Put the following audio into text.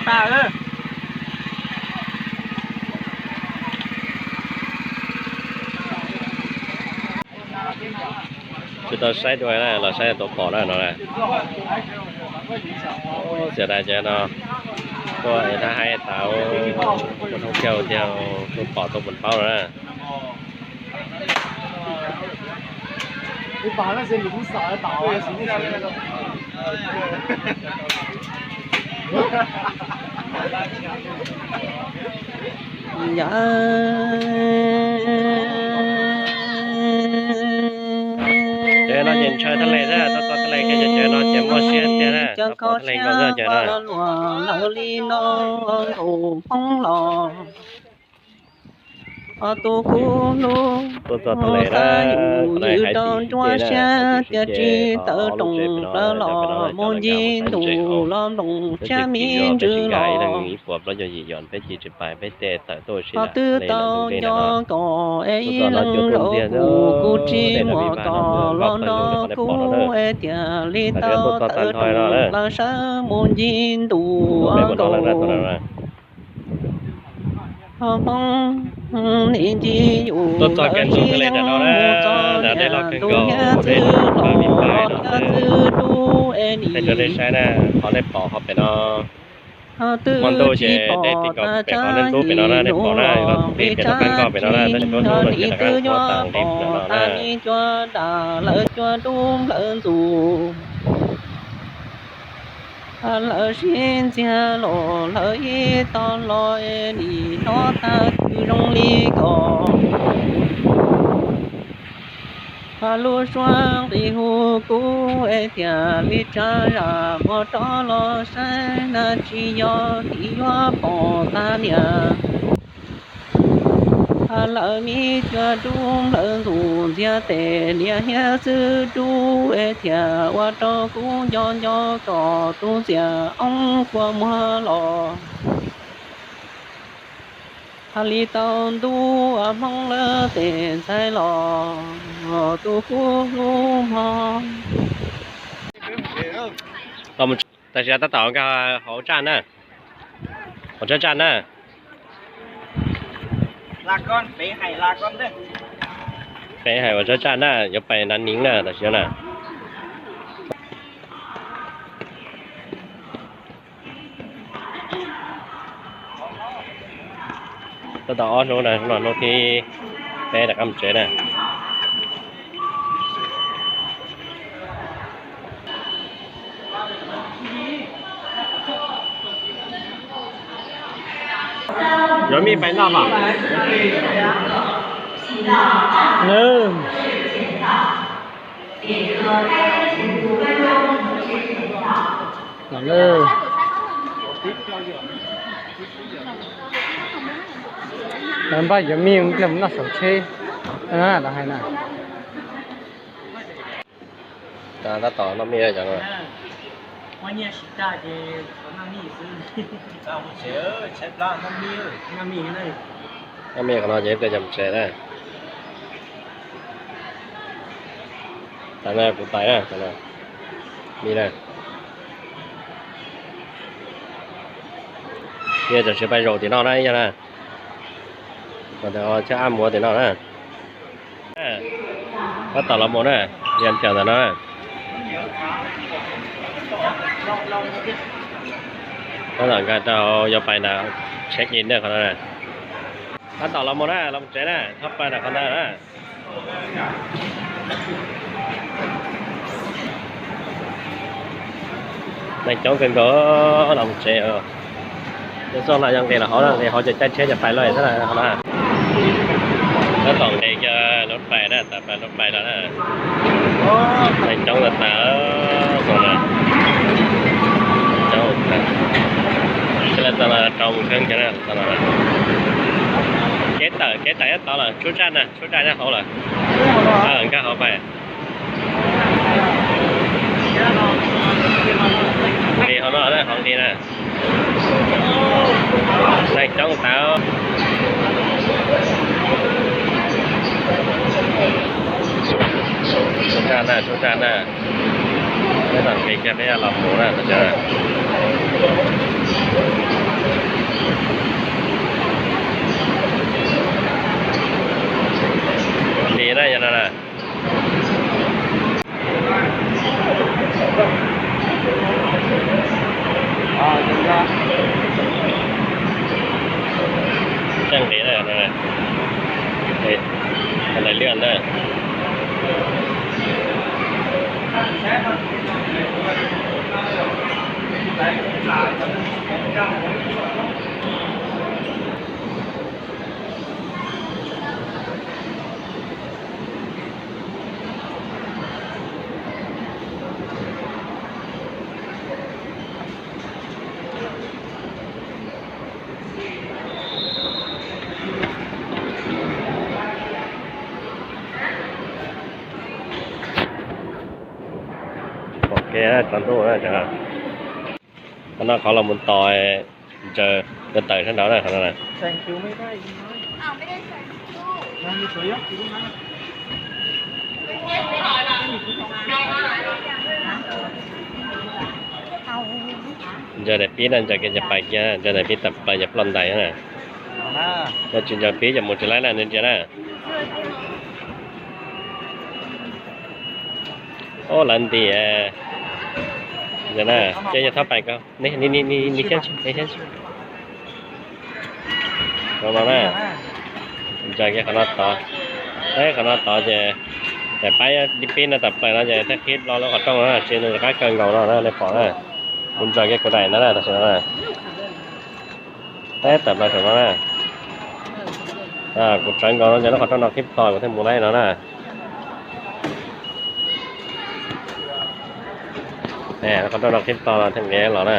Tsis tau saib dua na, los saib tus pom na no na. Txiv daim cov no tuaj es thab haib tas, ua thoob kiag tiag, tuaj pom tuaj mus paub no na. Ces no ces ntshaw thaj les na, tuaj txog thaj les kiag ces no ces muaj siab tiag na, pom thaj les nkaus xwb ces no. Lawv li no nkaus Hmoob los, tus kuv hlub tuaj txog thaj les na, yus rau nruab siab tias tsis tawm roos plawv los mus ncig ntus los nploos siab me ntsws los. Qhov twb tau nco kom es ib leeg nrog kuv, kuv tsis muaj kom los nrog kuv es tias li tau tawm roos plawv sawv mus ncig ntus nkaus. Hmoob nim ncig yus lawv sib yoog mus txog niam tus hiab txwv los thiab txwv dub es nim. Qhov nej pom qhov pem no, twb tsis pom tag tsa yim lub los peb tsab tsis yog nim twb yuav pom tag li cua dam lawv cua dub nplawv ntxus. Lawv sib ntxiag los lawv ib tog los es nim hnov tag kis zoo li ko. Lub suab nqis hu kuv es tias li tsa zam muag rov los saib na, tsis yog nim yuav pom tag niam. Lawv me cua dub nplawv ntxus ntxiag tes niam hiab txwv dub es tias ua rau kuv nco nco kom tus ntxias oob kua muag los. Hais li tau ntuj Hmoob lawv tes ntxhais los tus kuv hlub mog. Tam sim no tab tom nkag hauv tsaj na, hauv tsab tsaj na. Peb hais ua tsab tsaj na, yuav pais Nam Niv na tam sim no na. Tab tom ob hnub na, hnub no hnub thib peb rov qab mus tsev na. Yuav mij pais noj mas. Lawv npaj yuav mij mus noj saum tsheb, lawv hais na. Tab tom noj mij cov no. Noj mij qhov no ces ib pliag cov mus tsev na. Tas na kuv tais na, tas na. Mij na. Ib cov tsev pais zaum tim no na ib yam na. Cov ab muag tim no na. Tab tom los mus na, yog cov ntawm no na. Tab tom nkag rau yuav pais ntawd, check in na qhov no na. Tab tom los mus na, los mus tsev na, txhob pais ntawm qhov ntawd na. Neeg coob kawg nkaus, los mus tsev. Cov txoj no yog nqis los hauv, nqis hauv ces caij tsheb ces pais lawm xwb na. Tab tom nqis kiag lub pais na, tas pais lub pais los na. Neeg coob tas tas, coob tas. Tsis li txog los rau mus kheeb kiag na, txog los. Kev tawm, kev tawm nyob tod lawm, tshuab tsaj na, tshuab tsaj nyob hauv lawm. Nkag hauv pais. Nqis hauv no na, hauv nqis na. Neeg coob tas. Tshuab tsaj na, tshuab tsaj na. Peb los nqis kiag peb los mus na, tas tas. Nti na yog no na. Tseem nqis na, nqis liaj na. Pom kev tsaus ntuj na. Qhov no qhov los mus tos ntsaws tawm sab nraud na, qhov no na. Ntsaws daim pib na, ntsaws kiag cov pais kiag, ntsaws daim pib tawm plaws cov ploj ntais na. Yog tsis ntsaws pib ces mus tsis laib na, ntsia na. Ob lawv nti na, ces yog thab pais ko, ni xyab tsi, ni xyab tsi. Qhov no na, ntsaws kiag qhov no tod, qhov no tod ces, ces pab dib pib no tawm plaws no ces thiaj qhib lo lub qhov rooj no na, tsis nws rov qab kaw nkaus no na, nej pom na. Kuv ntsaws kiag kuv daim no na, tam sim no na. Teb tawm plaws saum no na. Kuv tsawv nkaus no ces lub qhov rooj no qhib to kuv thiaj mus laib no na. Lub qhov rooj no qhib to no thiaj nqis los na.